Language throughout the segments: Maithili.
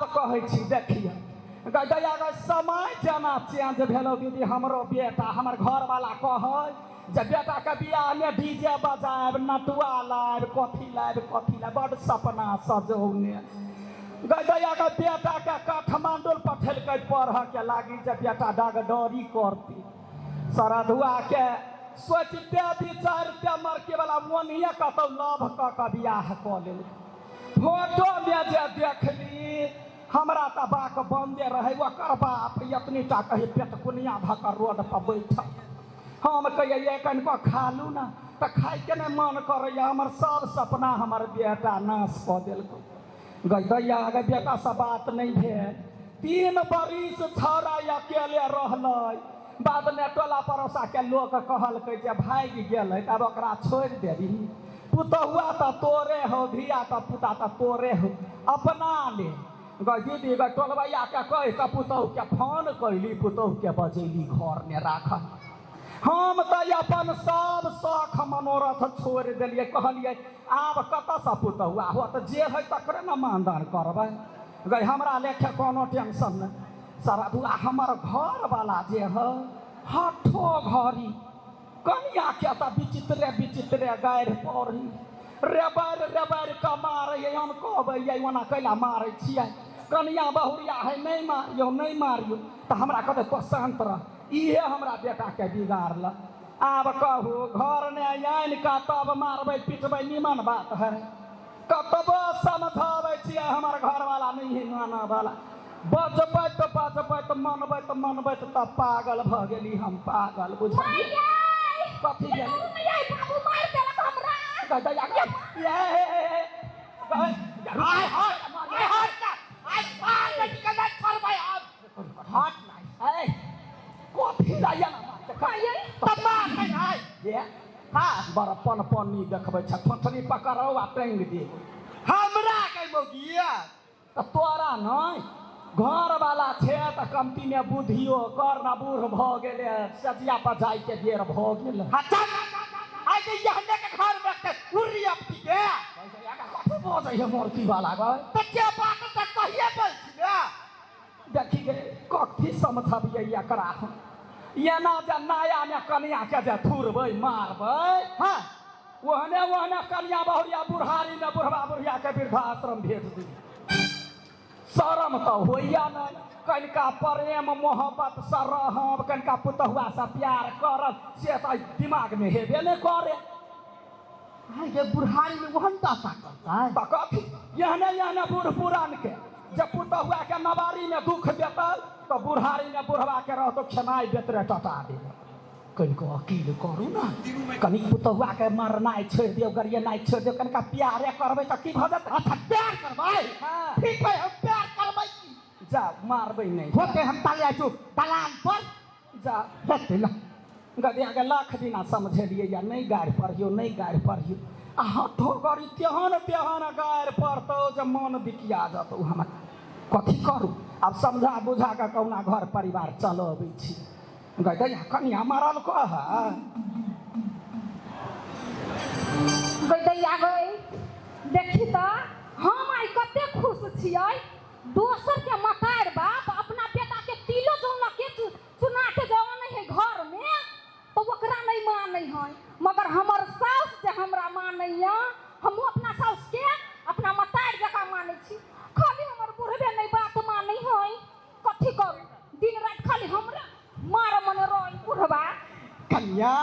आब कहै छी देखिए गै दैया गै, समय जेना चेंज भेलौ दीदी, हमरो बेटा हमर घरवाला कहै जे बेटाके बियाहमे डीजे बजायब, नटुआ लायब, कथी लायब कथी लायब, बड्ड सपना सजौने। गै दैया गै, बेटाके काठमांडू पठेलकै पढ़ऽके लागी जे बेटा डागडरी करतै। सरधुआके सोचिते विचारिते मरके वाला ओनहिए कतौ लभ कऽ कऽ बियाह कऽ लेलकै। फोटोमे जे देखली हमरा तऽ बाक बन्दे रहै, ओकर बाप एतनी टा कही पेटकुनिया भऽ कऽ रोड पर बैठल। हम कहियै कनिको खा लू ने, तऽ खाइके नहि मन करैए। हमर सब सपना हमर बेटा नाश कऽ देलकै। गै दैया गै, बेटासँ बात नहि भेल। 3 बरिस छौड़ा अकेले रहलै। बादमे टोला पड़ोसाके लोक कहलकै जे भागि गेलै तऽ आब ओकरा छोड़ि देबही, पुतहुआ तऽ तोरे हौ, धिया तऽ पुता तऽ तोरे हौ, अपना ले। गै दीदी गै, टोलबैयाके कहि कऽ पुतहुके फोन कैली, पुतहुके बजैली घरमे राखल। हम तऽ अपन सब शौख मनोरथ छोड़ि देलियै, कहलियै आब कतऽसँ पुतहुआ होत, जे है तकरे ने मानदान करबै। गै हमरा लेखे कोनो टेंशन नहि। सरधुआ हमर घरवाला जे है हठो घड़ी कनियाके तऽ विचित्रे विचित्रे गारि पढ़ी, रेबारि रेबारि कऽ मारै। हम कहबै यै ओना कैला मारै छियै, कनिया बहुरिया है, नहि मारियौ नहि मारियौ। तऽ हमरा कहतै तो शान्त रह, इहे हमरा बेटाके बिगाड़लक। आब कहू घरमे आनि कऽ तब मारबै पिटबै निमन बात है? कतबो समझाबै छियै हमर घरवाला नहि है मानऽवला। बजबैत बजबैत मनबैत मनबैत तऽ पागल भऽ गेली हम, पागल बुझलियै। कथी गेली? बाबू मारि देलक हमरा। दैया ये आय हट, आय हट, आय पार बेटी के नहीं छोड़बै हम। हट नहीं। ए कथी दैया ना मायै तब मार नहीं आय। ये हाँ बड़ पन पन्नी देखबै छ, ठोठरी पकड़ौ आ टांगि देब। हमरा के मौगिया तऽ तोरा नहि, घरवाला छै तऽ कमतीमे बुद्धियो कर ना, बूढ़ भऽ गेलै, सजिया पर जाइके बेर भऽ गेलै। हाँ चल, आइ के यहने के घर में के उर्री अपनी के कथी बजै है मूर्ति वाला गै? तऽ जे बात तऽ सहिए बोल छी ने। देखी गे कथी समझबियै एकरा हम, एना जे नयामे कनियाके जे थुरबै मारबै, हाँ ओहने ओहने कनिया बहुरिया बुढ़ारीमे बुढ़बा बुढ़ियाके वृद्धाश्रम भेज दी। शरम तऽ होइया नहि, कनिका प्रेम मोहब्बतसँ रहब, कनिका पुतहुआसँ प्यार करब, से तऽ दिमागमे हेबे नहि करे। आइ गे बुढ़ारीमे ओहन दशा करतै? तऽ कथी एहने एहने बूढ़ पुरानके जे पुतहुआके नवारीमे दुख देतै तऽ बुढ़ारीमे बुढ़बाके रहतौ खेनाइ बेतरे टटा देबै। कनिको अकील करू ने, कनि पुतहुआके मारनाइ छोड़ि दियौ, गरियेनाइ छोड़ि दियौ, कनिका प्यारे करबै तऽ की भऽ जेतै? अच्छा प्यार करबै? हाँ। ठीक है, हम प्यार करबै। की जा मारबै नहि होते, हम चल जाइ छु दलान पर। जा हेतै ल गदियाके लाख दिना समझेलियै या नहि गारि पढ़ियौ, नहि गारि पढ़ियौ, आ हठो गरी तेहन तेहन गारि पढ़तौ जे मन बिकिया जेतौ हमरा। कथी करू आब, समझा बुझा कऽ कहुना घर परिवार चलबै छी। गै दैया कनिया मारल कह। गै दैया गै, देखी तऽ हम आइ कते खुश छियै। दोसर के मतार बाप अपना बेटा के तिलो जौना के चुना के जो आनै है घर में तो ओकरा नहीं मानै है, मगर हमर साउस जे हमरा मानैया, हमहूँ अपना साउस के अपना मतार जकाँ मानै छी। खाली हमर बुढ़बे नहीं बात मानै है। कथी करू, दिन राति खाली हमरा मार मन रही बुढ़बा। कन्या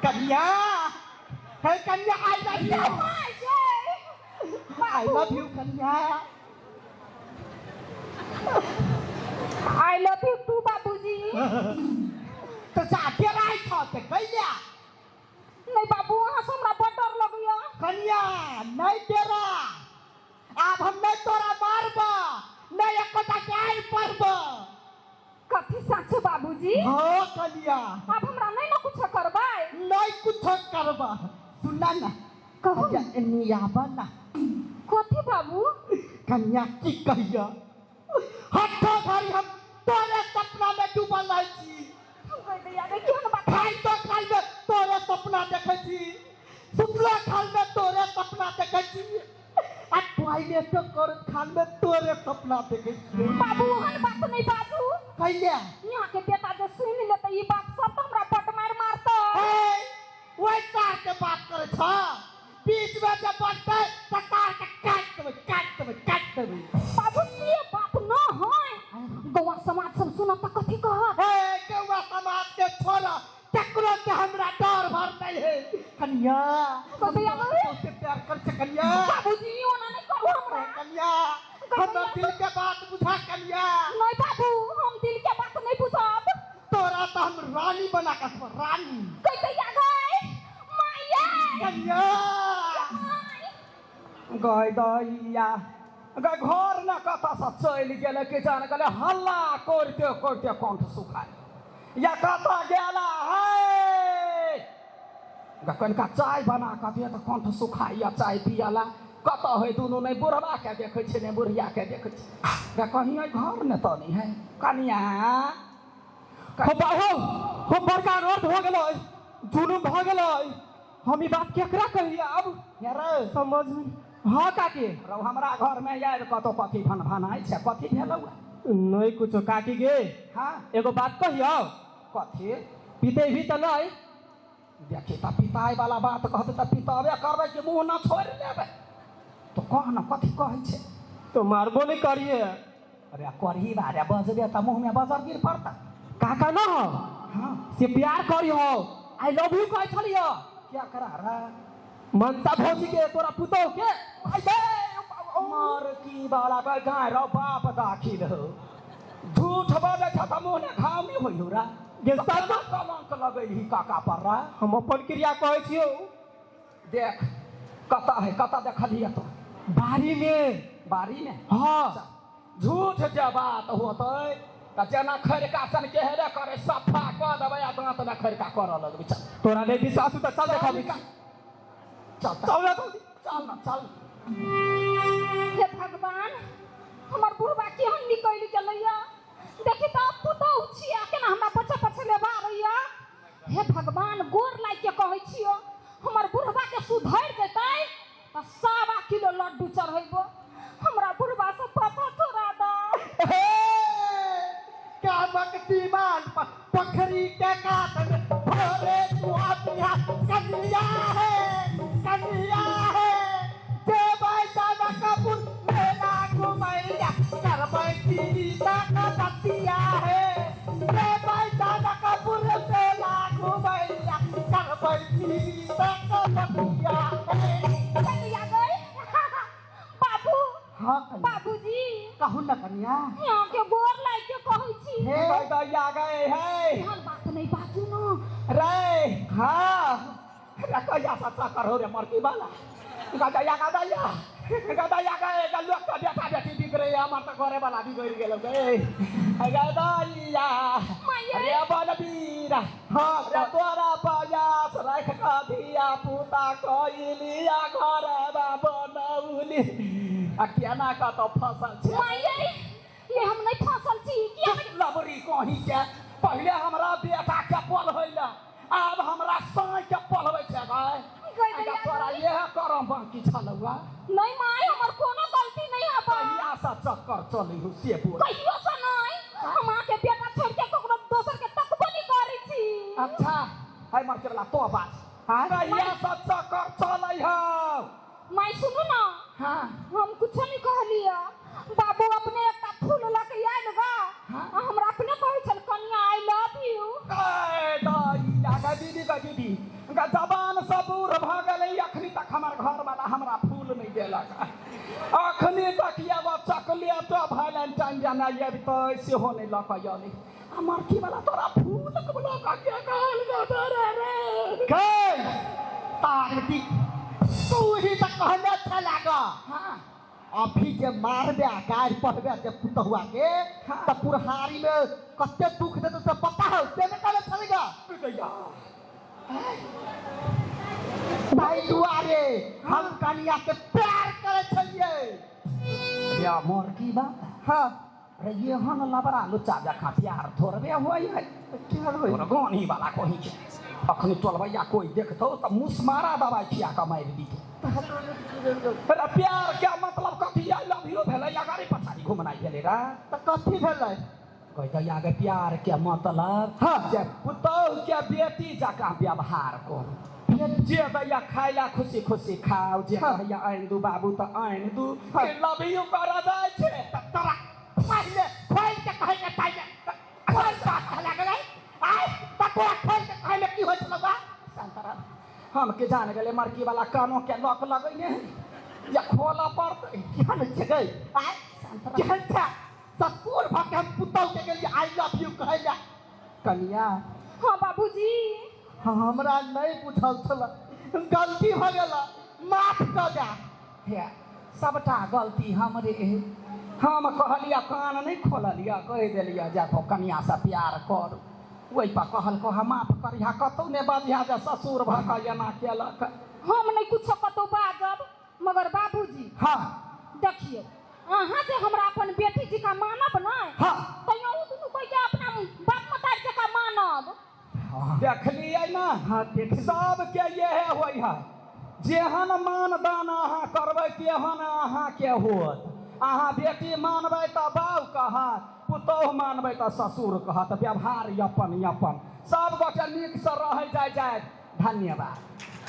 कन्या हे कन्या, I love you, I love you कन्या। I love you to बाबूजी। तो जा डेराइ छ ते कैला? नहीं बाबू, अहाँ से हमरा बड़ डर लगैया। कन्या नहीं डेरा, आब हम नहीं तोरा मारब, नहीं एकोटा गारि पड़ब। कथी सच बाबूजी? हाँ कन्या। आब हमरा नहीं ना कुछ करबै? नहीं कुछ करब। सुनना ना। कहू। एनी आब ना। कथी बाबू? कन्या की कहिया, हट्ठो घड़ी हम तोरे सपना में डूबल रहै छी। केहन बात? खाइतो खाल में तोरे सपना देखै छी, सुतलो खाल में तोरे सपना देखै छी। आ टॉयलेटो करैत खान में तोरे सपना देखै छियै। बाबू, ओहन बात नहि बाजू। कैले? यहाँ के बेटा जे सुनि लेतै ई बात सब तऽ हमरा बड्ड मारि मारतै। हे, ओहि सार के बात करै छ? बीच में जे बजतै तऽ सार के काटि देबै, काटि देबै, काटि देबै। बाबू, से बात न है, गौआ समाज सब सुनत तऽ कथी कहत? हे, गौआ समाज के छोड़, केकरो से हमरा डर भर नहीं है कन्या। कन्या। हम तोरा से प्यार कर छे कन्या। बाबूजी, ओना नहीं करू हमरा। कन्या, हमरा दिल के बात बुझा कन्या। नहीं बाबू, हम दिल के बात नहीं बुझब। तोरा तो हम रानी बना के रखबो, रानी। कैसे आ गए माया? कन्या। गय दैया गय, घर न कतऽसँ चलि गेलै कि जान गेलै। हल्ला करिते करिते कंठ सुखाय या कतऽ गेला है। ग कनिका चाय बना कऽ दे तऽ कंठ सुखाइया, चाय पियला। कतऽ है दुनू? नहि बुढ़बाके देखै छै, नहि बुढ़ियाके देखै छै। ग कहीं घर ने तऽ नहि है कनिया। हो बाबू, हो, बड़का अनर्थ हो गेलै, जुलुम भऽ गेलै। हम ई बात केकरा कहिए अब? रे। समझ में हाँ काकी। रौ, हमरा घरमे आबि कतौ कथी भन भनाइ छै? कथी भेलौ? नहीं कुछो काकी गे। हाँ। एगो बात कहियौ? कथी? पीते भी तऽ नहीं? देखी तऽ, पिताइ वाला बात कहतै तऽ पिताबे करबै कि मुँह न छोड़ि लेबै। तो कह न, कथी कहै छै? तो मारबो नहीं करिए। अरे करही बारे बजबे तऽ मुँहमे बजर गिर पड़ता। काका न हो। हाँ। से प्यार करी हो, I love you कहै छलियो। क्या करा रे? मनसा भौजी के, तोरा पुतोह के। मर की वाला के गाय रौ बाप दाखिल हो, झूठ बजै छ तऽ मुँह ने घाव नहि होइ हो रा। गे सच। कलंक लगैलही काका पर रा? हम अपन क्रिया कहै छियौ। देख, कतऽ है, कतऽ देखलियै तो? बाड़ी में। बाड़ी में? हाँ। झूठ जे बात होतै तऽ जेना खरिका सन के हेबे करे, सफा कऽ देबै आ दाँत ने खरिका करऽ लगबै। चल। तोरा नहीं विश्वास हो तऽ चल देखा। चल। चल ना जल्दी। चल ना, चल। हे भगवान, हमर बुढ़बा केहन निकलि गेलैया। देखी तऽ, पुतहु छियै, केना हमरा पछे पछे लेबा रहैया। हे भगवान, गोर लागि के कहै छियो, हमर बुढ़बा के सुधरि जेतै तऽ 1.25 किलो लड्डू चढ़ैबो। हमरा बुढ़बा से पता छोड़ा दऽ। हे, कामक दीवान पर पोखरी के कात में भोरे जुआ पिया कन्या है, कन्या है। जेबै जनकपुर मेला घुमैया, करबै सीता का बतिया है। जेबै जनकपुर मेला घुमैया, करबै सीता का बतिया है। कन्या गई बाबू। हाँ कन्या। बाबूजी। कहू न कन्या। यहाँ के गोर लागि के कहै छी। हे। गय दैया गए है। एहन बात नहीं बाजू न। रे। हाँ। रे, कहिया से चक्कर हो रे मरकी वाला? गदैया, गदैया, गदैया गए, गलुआ के बेटा बेटी बिगड़े, हमर तऽ घरे वाला बिगड़ गेल गे गदैया। माये। रे बलबीर। हाँ। रे, तोरा पयास राख कऽ धिया पुता कइलिया, घर बनौली आ केना कतऽ फसल छै? माये, ये हम नहीं फसल छी किया? लबरी कहीं के, पहिले हमरा बेटा के पलहैला, आब हमरा साँय के पलबै छै भाय। गई दैया। तोरा इएह करम बाकी छलौआ? नहीं माय, हमर कोनो गलती नहीं है बा। कहिया से चक्कर चलै हो से बोल। कहियो से नहीं, हम अहाँके बेटा छोड़ के ककरो दोसर के तकबो नहीं करै छी। अच्छा है, मर के वाला तो बात, कहिया से चक्कर चलै हौ? माय, सुनू ना। हाँ। हम कुछो नहीं कहलियै बाबू, अपने एकटा फूल लऽ के आयल गा। हाँ। आ हमरा अपने कहै छल, कनिया, I love you. दैया गा दीदी, गा दीदी गा, जबान सब बूढ़ भऽ गेलै, अखनी तक हमर घरवाला हमरा फूल नहि देलक। अखनी तक एगो चॉकलेट वैलेंटाइन जेना अबितै, सेहो नहि लऽ कऽ अयलै। आ मरकी वाला तोरा फूल लऽ कऽ के कहल गे रे रे? गई पार्वती, तू ही तऽ कहने छला गा। हाँ। अभी जे मारबे आ गारि पढ़बे जे पुतहुआ के, हाँ। तऽ पुरहारी में कते दुख देते से पता है, से ने कहने छलेगा। दैया। भाई दुआरे हम कनिया से प्यार करे छलिए। रे मरकी बात। हाँ। रे, एहन लबड़ा लुच्चा जकाँ प्यार थोड़बे होइ है। की होय? तोरा गानी वाला कहीं के अखनी टोलबैया कोई देखतौ तऽ मुसमारा दवाई खिया कऽ मारि दितौ। अरे प्यार के मतलब कथी I love you भेलै अगाड़ी पछाड़ी घुमनाइ भेलै रा। तऽ कथी भेलै? कहि दैया के प्यार के मतलब हाँ। जे पुतोह के बेटी जकाँ व्यवहार करू, जे दैया खाय ला खुशी खुशी खाओ, जे हाँ। कहैया आनि दू बाबू तऽ आनि दू। हाँ। लव यू करऽ जाइ छै। तऽ तोरा पहिले खोलि के कहै के टाइम खोल बात कहला गेलै आइ, तऽ तोरा खोलि के कहै मे की होइ छलौ बा? संतरा हम के जान गेलै मरकी वाला कानो के लॉक लगैने है या खोलऽ पड़तै। केहन छै गै आइ, केहन छै ससुर भऽ के हम पुतहु के गेलियै I love you कहै लए। कनिया। हाँ बाबूजी। हमरा नहि बुझल छल, गलती भऽ गेल, माफ कऽ दे। हे सबटा गलती हमरे, हम कहलियै कान नहि खोललियै, कहि देलियै जा तो कनिया से प्यार कर, ओहि पर कहलको हम माफ करिहा, कतहु नहि बजिहा जे ससुर भऽ कऽ एना केलक। हम नहि कुछो कतहु बाजब, मगर बाबूजी। हाँ। देखियौ अहाँ जे हमरा अपन बेटी जकाँ मानब नहि, हाँ। तैयो ओ दुनू कोइ के अपना बाप मतारि जकाँ मानब। देखलियै ने? हाँ देख। सबके इएह होइ है, जेहन मानदान अहाँ करबै तेहन अहाँके होत। अहाँ बेटी मानबै तऽ बाउ कहत, पुतोहु मानबै तऽ ससुर कहत। व्यवहार अपन अपन सब गोटे नीकसँ रहै जाय जाय। धन्यवाद।